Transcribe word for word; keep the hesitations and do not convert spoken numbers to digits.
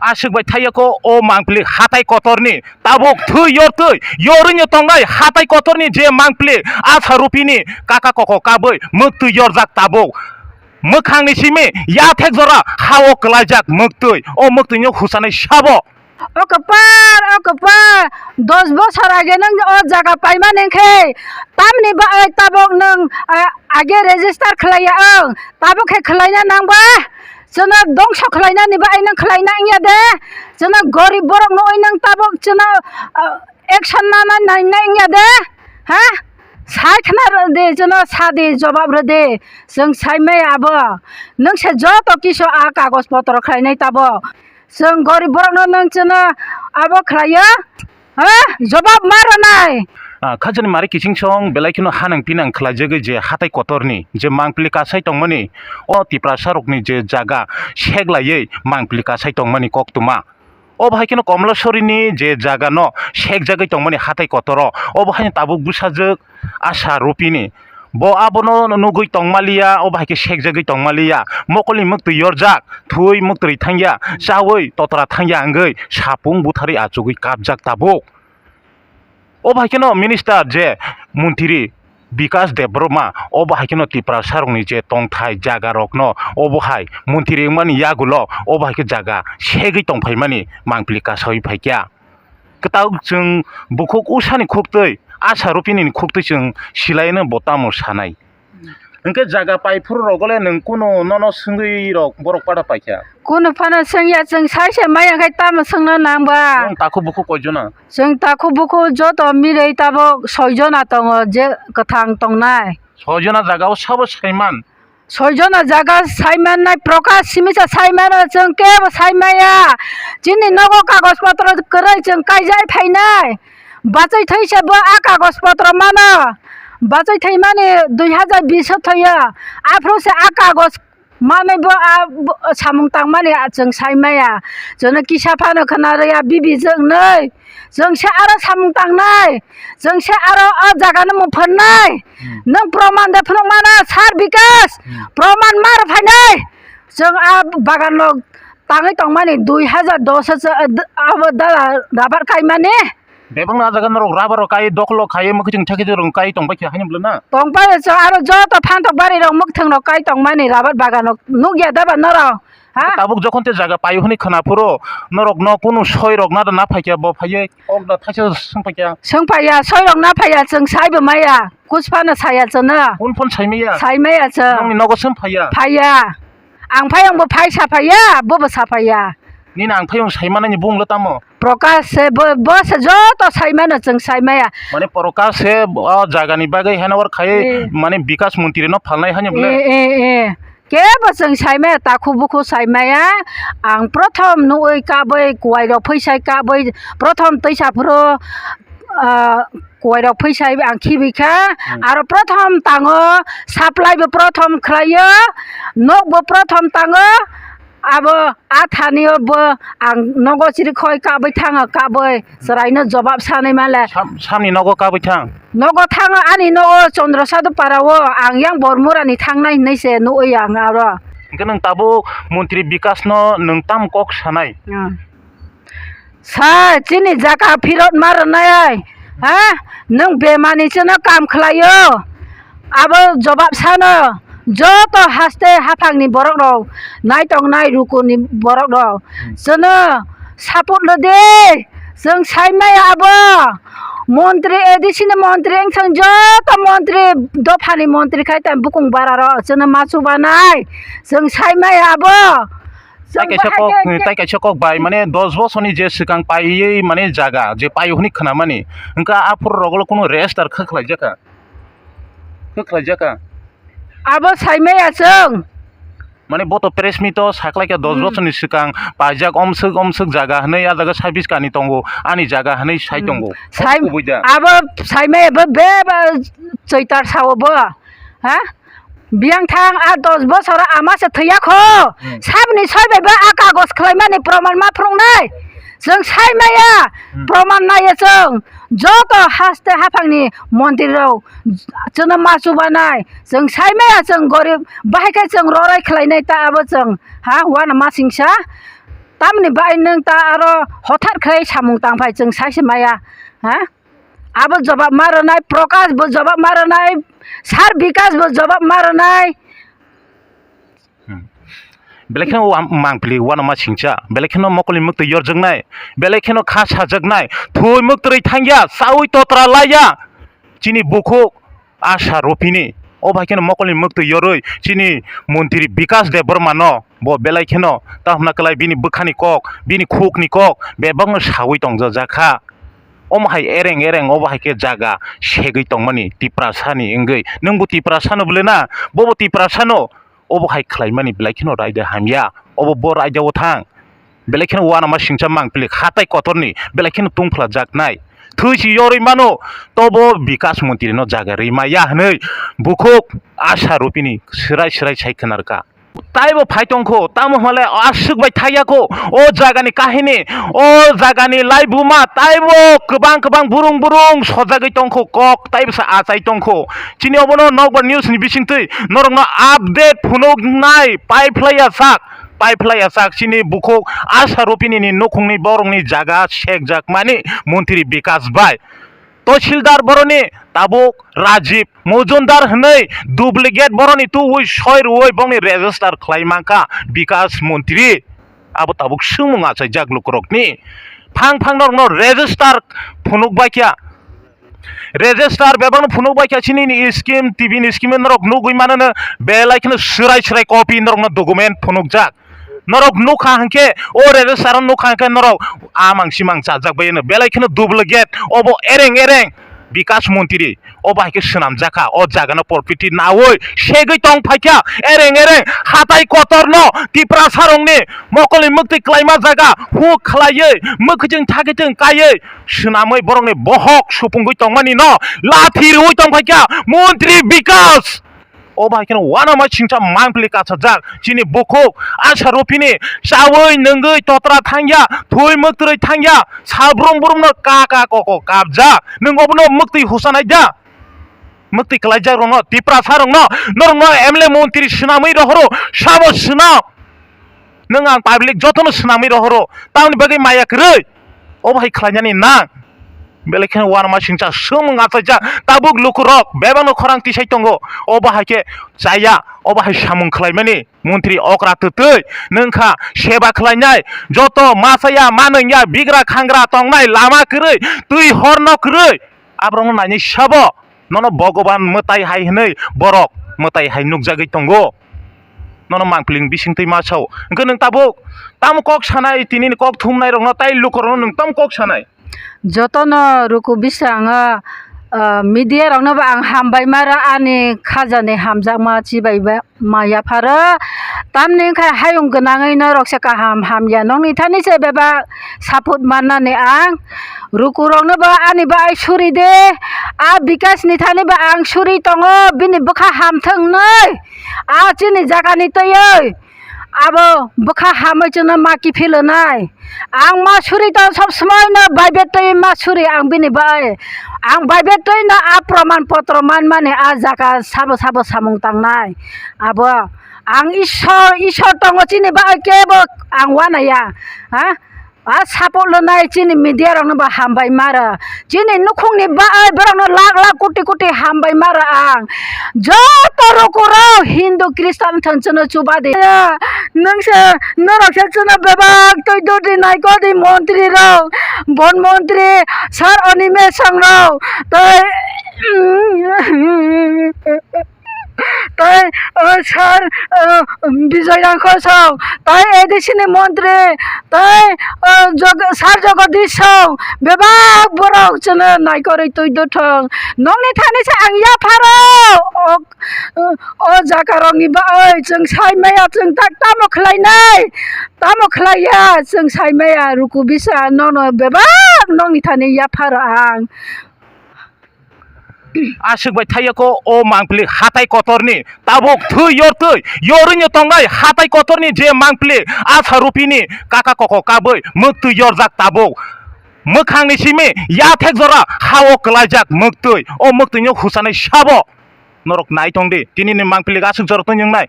Aswk bai thaiya kho o mangpili hatai kotorni tabuk thwi yortwi yorwino tongnai hatai kotorni je mangpili Asha Rupini kaka koko kabwi mwktwi yorjak tabuk. Mwkhangni simi yathek jora hao kwlaijak mwktwi, o mwktwino huchanai sabo. O kwpar, o kwpar, dos bosor age nwng o jaga paimani wngkhe tamni bagwi tabuk nwng, ah, age register khlaiya wng, tabuk khe khlaina nang ba? Chwngno dongso khlainani bagwi nwng khlaina wngya de? Chwngno gorib borok nugwi nwng tabuk chwngno, ah, action nana naina wngya de? Ha? Sai khna rw de, chwngno sa de, jobab rw de. Chwng sai maya abo. Nwng se joto kisu a kagoj potro khlainai tabuk. Chwng gorib borokno nwng chwngno abo khlaio? Ha? Jobab ma rwnai. Ah, khajani mari kiching song belai kheno hanang pinang khlaijagwi je hatai kotorni je mangpili kasai tongmani, o Tiprasa rokni je jaga seklaiwi mangpili kasai tongmani koktwma. Obo hai kheno Komleswarini je jaga no sekjagwi tongmani hatai kotoro, obo haino tabuk bwsajwk Asha Rupini. Bo abono nugwi tongmaliya, obo hai khe sekjagwi tongmaliya. Mokolni mwktwi yorjak, thwi mwktwi thangya, chawi totra thangya wngwi sapung butharwi achugwi kapjak tabuk. Obo hai kheno minister je montri Bikas Debbarma, obo hai kheno Tiprasa rokni je tongthai jaga rokno, obo hai montri wngmani yagulo, obo hai khe jaga segwi tongphaimani mangpili kasawi phaikya. Kwtal chwng bukhuk usani khuktwi, Asha Rupini khuktwi chwng silaino bo tamo sanai. Hwnkhe jaga paiphuru rogole nwng kunu nono swngwi rok borok pada paikha? Kunu phano swngya, chwng sai se maya khai tamo swngna nang ba? Nwng takhuk bukhuk koijona? Chwng takhuk bukhuk joto milwi tabuk soijona tongo je kwthang tongnai. Soijona jagao sabo saiman? Soijona jaga saimannai Prakash simisa saimano chwng kebo saimaya. Chini nogo kagoj potro kwrwi chwng kaijai phainai. Bachai thaisa bo a kagoj potro mano. Bachai thaimani dui hajar bish o thoyo. Aphuru se a kagoj manwi bo a bo samung tangmani a chwng saimaya. Chwngno kisa phano khna rwya bibi chwng nwi. Chwng se aro samung tangnai, chwng se aro o jaga no mung phwrnai. Hmm. Nwng proman de phunuk mano, Sir Bikas? Hmm. Proman ma rw phainai. Chwng a bagan no tangwi tongmani dui hajar dos o chwng, abo dala rabar kaimani. Bebak no a jaga norok rabar rok kai, dokol rok kai, mwkhwtwng thekhe rok kai tong bai khe haino bwlwk na? Tong bai chwng aro joto phantok bari rok mwkhwtwng rok kai tongmani rabar bagan rok nukya da ba norok? Ha? Tabuk jokhon te jaga paio hwnwi khwna phuru norok no kunu soi rok na da na phaikya bo phaiwi kok da thaisa swng phaikya. Swng phaiya, soi rok na phaiya, chwng sai bo maya, kus phano saya chwngno. Kun phon sai maya? Sai maya chwng. Nokni nogo swng phaiya? Phaiya. Ang phai ang bo phai sa phaiya, bo bo sa phaiya. Nini ang phai ang sai manani bung lo tamo? Prakash se bo, bo se joto sai mano chwng sai maya. Mane Prakash se o jaga ni bagwi handover khai, eh, mane Bikas montri no phalnai hanya bole? Eh, eh, eh. Kebo chwng saimaya, takhuk bukhuk saimaya. Ang prothom nugwi kabwi, kuwai rok phaisai kabwi, prothom twisa phuru, ah, kuwai rok phaisai ang khibikha. Hmm. Aro prothom tango, supply bo prothom khlaio, nok bo prothom tango. Abo a thani o bo ang nogo chiri khoi kabwi thango, kabwi chwraino jobab sanai male. Sam-, samni nogo kabwi thang? Nogo thango, ani nogo Chandra Sadhu para o, ang yang Bormura ni thangnai hinwi se nugwi ang aro. Hwnkhe nwng tabuk montri Bikas no nwng tam kok sanai? Hmm. Sa, chini jaga phirot ma rwnai ai, ha? Nwng bemani chwngno kam khlaio. Abo jobab sano, joto haste haphangni borok rok, naitongnai rukuni borok rok, hmm, chwngno support lo de, chwng sai maya abo. Montri, A D C ni montri, wngthang joto montri, dophani montri khai tang bukung bara rok, chwngno ma chubanai, chwng sai maya abo. Tai kaisa kok, tai kaisa kok bai, mane dos bosorni je swkang paiwi mane jaga je paio hwnwi khwnamani, hwnkhe aphuru rogolo kunu register khe khlaijak kha? Khe khlaijak kha? Abo saimaya chwng. Mane bo to press meet o saklaikha dos, hmm, bosorni swkang paijak omswk omswk jaga hwnwi, a jaga service kani tongo, ani jaga hwnwi sai, hmm, tongo. Sai, kubui da. Abo saimaya bo be, be chaitar sao bo. Ha? Biyang thang a dos bosor ama se thwiya kho. Hmm. Sabni soi bai ba a kagos khlaimani proman ma phrwngnai. Chwng sai maya, hmm, proman naiya chwng. Joto haste haphangni montri rok chwngno ma chubanai. Chwng sai maya chwng gorib bahai khe chwng rorai khlainai ta abo chwng. Ha, uanama singsa. Tamoni bai nwng ta aro hothar khe samung tangphai chwng sai se maya, ha? Abo jobab ma rwnai, Prakash bo jobab ma rwnai, Sir Bikash bo jobab ma rwnai. Hmm. Belai kheno wa-, mangpili uanama singcha, belai kheno mokolni mwktwi yorjaknai, belai kheno kha sajaknai, thwi mwktwrwi thangya, chaui totra laiya, chini bukhuk Asha Ropini, o bai kheno mokolni mwktwi yorwi chini montri Bikash Debbarma no bo belai kheno tahumna kwlai bini bwkhani kok, bini khukni kok bebakno saui tongjajak kha. Omo hai ereng ereng obo hai khe jaga segwi tongmani Tiprasani wngwi. Nwngbo Tiprasano bwle na, bobo Tiprasano, obo hai khlaimani belai kheno raida hamya. Obo bo raidao thang. Belai kheno uanama singcha mangpili hatai kotorni belai kheno tungphla jaknai. Thwi si yorwi mano, tobo Bikash montri no jaga rwi maya hwnwi bukhuk Asha Ropini swrai swrai sai khwnarkha. Taibo phai tongkho, tamo hwnle aswk bai thaiya kho, o jagani kahini, o jagani laibuma, taibo kwbang kwbang burung burung sojagwi tongkho, kok taibo sa achai tongkho. Chini obono nokbar news ni bisingtwi norokno update phunuknai, paiphlaiya sak, paiphlaiya sak chini bukhuk Asha Ropini ni nukhungni borokni jaga sekjakmani montri Bikash bai. Tahsildar boroni tabuk Rajiv Mojumdar hwnwi duplicate boroni tuwi soi rwui bongni register khlai mankha Bikash montri. Abo tabuk swngmung achaijak lukurokni. Phang phang norokno register phunuk baikha. Register bebakno phunuk baikha, chini ni scheme, T V ni scheme norok nugui manono belai kheno swrai swrai copy norokno document phunukjak. Norok nukha hwnkhe, o register o nukha hwnkhe norok amang simang chajak bai no belai kheno duplicate obo ereng ereng Bikash montri obo hai khe swnamjakha, o jaga no property naui segwi tong phaikha, ereng ereng hatai kotor no Tiprasa rokni mokolni mwktwi klaima jaga huk khlaiwi mwkhwtwng thakitwng kaiwi swnamwi borokni bohok supungwi tongmani no lathi rwui tong phaikha montri Bikash. Obo hai kheno uanama singcha mangpili kasajak chini bukhuk Asha Ropini chaui nungui totra thangya, thwi mwktwrwi thangya, sabrum brumno ka ka koko kapjak. Nwng obono mwktwi husanai da? Mwktwi kwlaijak rokno, Tiprasa rokno, norokno M L A montri swnamwi rohoro, sabo swnam. Nwng ang public jotono swnamwi rohoro, tamoni bagwi maya kwrwi? Obo hai khlainani nang. Belai kheno uanama singcha swngmung achaijak. Tabuk lukurok bebakno khorang tisai tongo. Obo hai khe chaya, obo hai samung khlaimani montri okra twtwi nwngkha seba khlainai. Joto machaya manwngya bigra khangra tongnai lama kwrwi, twi horno kwrwi. Aborokno nainai sabo. Nono Bhogoban mwtai hai hwnwi borok mwtai hai nukjagwi tongo. Nono mangpili bisingtwi ma sao. Hwnkhe nwng tabuk tamo kok sanai, tini ni kok thumnai rokno tai lukurokno nwng tamo kok sanai? Jotono ruku bisango, ah, media rokno bo ang hambai maro ani khajani hamjakma chibai ba ma yapharo. Tamni wngkha hayung gwnangwi norok se kaham hamya. Nokni thani se bebak support mannani ang. Rukurokno bo ani bai suri de. A Bikashni thani bo ang suri tongo, bini bwkha hamthwng wnwi. A chini jagani twiwi abo bwkha hamwi chwngno ma kiphilonai. Ang ma suri tong sob somoi no Bible twi ma suri ang bini bai. Ang Bible twi no a proman potro manmani a jaga sabo sabo samung tangnai. Abo ang Ishwar, Ishwar tongo chini bai kebo ang wanaya. Ha? A support lwnai chini media rokno bo hambai maro. Chini nukhungni bai borokno lakh lakh koti koti hambai maro ang. Joto rukurok Hindu Christian thang chwngno chubadi. Nwng se norok se chwngno bebak twi dudi nai kodi montri rok, bon montri sir Animesh Song rok tei Tai, o, sir, o, Bijoy Rangkhol song, tai A D C ni montri, tai, o, Jog-, sir Jagadish song, bebak borok chwngno naikorwi twi dothong. Nokni thani se ang yapharo, o, o, o jaga rokni ba, oi, chwng sai maya, chwng tak tamo khlainai, tamo khlaiya, chwng sai maya, ruku bisa, nono bebak nokni thani yapharo ang. Aswk bai thaiya kho o mangpili hatai kotorni tabuk thwi yortwi yorwino tongnai hatai kotorni je mangpili Asha Rupini kaka koko kabwi mwktwi yorjak tabuk. Mwkhangni simi yathek jora hao kwlaijak mwktwi, o mwktwino huchanai sabo norok nai tongdi tinini mangpili aswk jora twi wngnai.